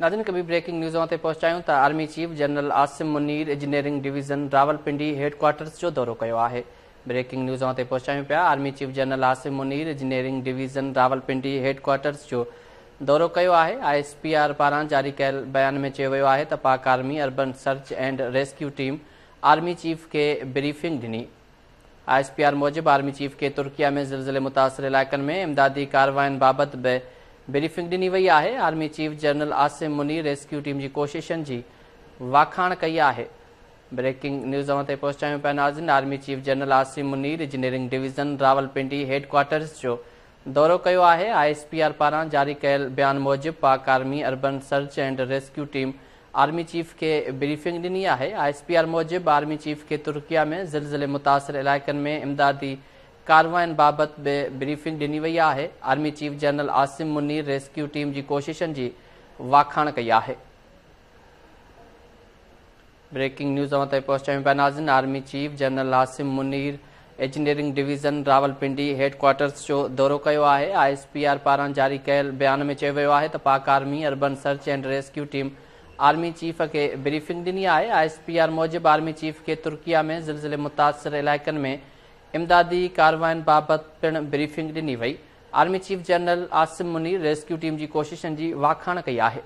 ناظرين هڪ ٻي بريڪنگ نيوز اوهان تائين پهچايون ته army chief general Asim Munir engineering division Rawalpindi head quarters جو دورو ڪيو آهي. بريڪنگ نيوز اوهان تائين پهچايون پيا army chief general Asim Munir engineering division Rawalpindi head quarters جو دورو ڪيو آهي. I S P R پاران جاري ڪيل بيان ۾ چيو ويو آهي ته Pak army urban search and rescue team army chief کي بريفنگ ڏني. I S P R موجب آرمي چيف کي ترڪيه ۾ زلزلي متاثر علائقن ۾ امدادي ڪاررواين بابت به بريفنگ ڏني وئي آهي. Army chief general Asim Munir rescue team جي ڪوششن جي واکاڻ ڪئي آهي. بريڪنگ نيوز اوهان تائين پهچايون پيا ناظرين army chief general Asim Munir engineering division Rawalpindi head quarters جو دورو ڪيو آهي. I S P R پاران جاري ڪيل بيان موجب Pak army urban search and rescue team army chief کي بريفنگ ڏني آهي. I S P R موجب آرمي چيف کي ترڪيه ۾ زلزلي متاثر علائقن ۾ امدادي ڪاررواين بابت به بريفنگ ڏني وئي آهي. Army chief general Asim Munir rescue team جي ڪوششن جي واکاڻ ڪئي آهي. بريڪنگ نيوز اوهان تائين پهچايون پيا ناظرين army chief general Asim Munir engineering division Rawalpindi head quarters جو دورو ڪيو آهي. I S P R پاران جاري ڪيل بيان ۾ چيو ويو آهي ته Pak army urban search and rescue team army chief کي بريفنگ ڏني آهي. I S P R موجب آرمي چيف کي ترڪيه ۾ زلزلي متاثر علائقن ۾ امدادي ڪاررواين بابت پڻ بريفنگ ڏني وئي. Army chief general Asim Munir rescue team جي ڪوششن جي واکاڻ ڪئي آهي.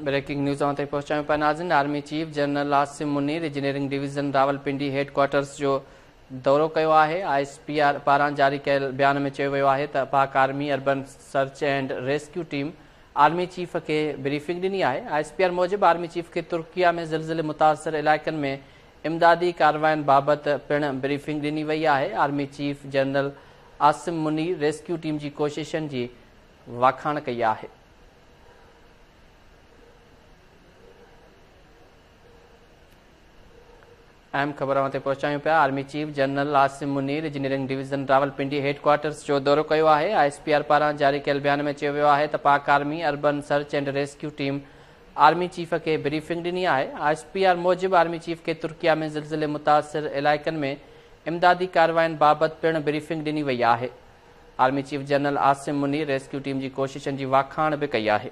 بريڪنگ نيوز اوهان تائين پهچايون پيا ناظرين army chief general Asim Munir engineering division Rawalpindi head quarters جو دورو ڪيو آهي. I S P R پاران جاري ڪيل بيان ۾ چيو ويو آهي ته Pak army urban search and rescue team army chief کي بريفنگ ڏني آهي. I S P R موجب آرمي چيف کي ترڪيه ۾ زلزلي متاثر علائقن ۾ امدادي ڪاررواين بابت پڻ بريفنگ ڏني وئي آهي. Army chief general Asim Munir rescue team جي ڪوششن جي واکاڻ ڪئي آهي. اهم خبر اوهان تائين پهچايون پيا army chief general Asim Munir engineering division Rawalpindi head quarters جو دورو ڪيو آهي. I S P R پاران جاري ڪيل بيان ۾ چيو ويو آهي ته Pak army urban search and rescue team army chief کي بريفنگ ڏني آهي. I S P R موجب آرمي چيف کي ترڪيه ۾ زلزلي متاثر علائقن ۾ امدادي ڪاررواين بابت پڻ بريفنگ ڏني وئي آهي. Army chief general Asim Munir rescue team جي ڪوششن جي واکاڻ به ڪئي آهي.